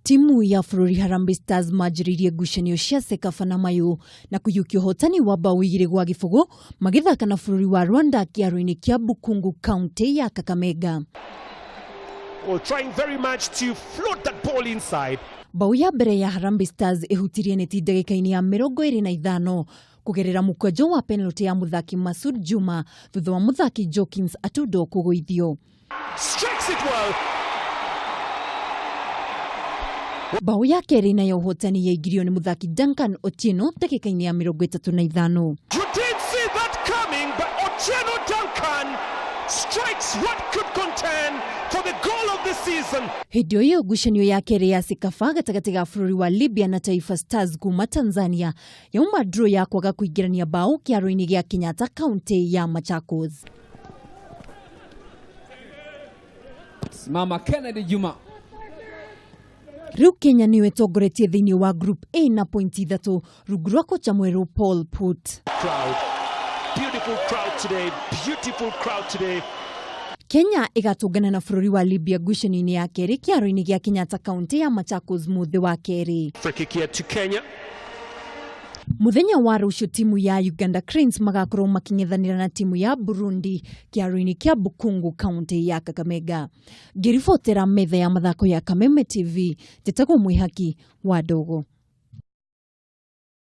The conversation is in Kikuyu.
Timu ya bũrũri Harambee Stars manjĩrĩirie ngucanio cia CECAFA na mayũ na kũiyũkia ũhotani wa mbaũ 2-0 magĩthaka na bũrũri wa Rwanda kĩharo-inĩ kĩa Bukungu kaunti ya Kakamega. Well, trying very much to float that ball inside. Mbaũ ya mbere ya Harambee Stars ĩhutirie neti ndagĩka-inĩ ya 25 kũgerera mũkwanjo wa penalty ya mũthaki Masud Juma thutha wa mũthaki Jokins Atundo kũgũithio. Strikes it well. Mbaũ ya kerĩ na ya ũhotani yaingĩrio nĩ mũthaki Duncan Otieno ndagĩka-inĩ ya 35. You didn't see that coming, but Otieno Duncan strikes what could contend for the goal of the season. Hĩndĩ o ĩyo ngucanio ya kerĩ ya CECAFA gatagatĩ ga bũrũri wa Libya na Taifa Stars kuma Tanzania yauma draw ya kwaga kũingĩrania mbaũ kĩharo-inĩ gĩa Kenyatta kaunti ya Machakos. Simama Kennedy Juma. Rĩu Kenya nĩyo ĩtongoretie thĩinĩ wa Group A na pointi ithatũ rungu rwa kocha mwerũ Paul Put. Crowd. Beautiful crowd today. Beautiful crowd today. Kenya ĩgatũngana na bũrũri wa Libya ngucanio-inĩ ya kerĩ kĩharo-inĩ gĩa Kenyatta kaunti ya Machakos mũthĩ wa kerĩ. Free kick here to Kenya. Mũthenya wa rũciũ timu ya Uganda Cranes magakorwo makĩng'ethanĩra na timu ya Burundi kĩharo-inĩ kĩa Bukungu kaunti ya Kakamega. Ngĩribotera metha ya mathako ya Kameme TV, njĩtagwo Mwĩhaki wa Ndogo.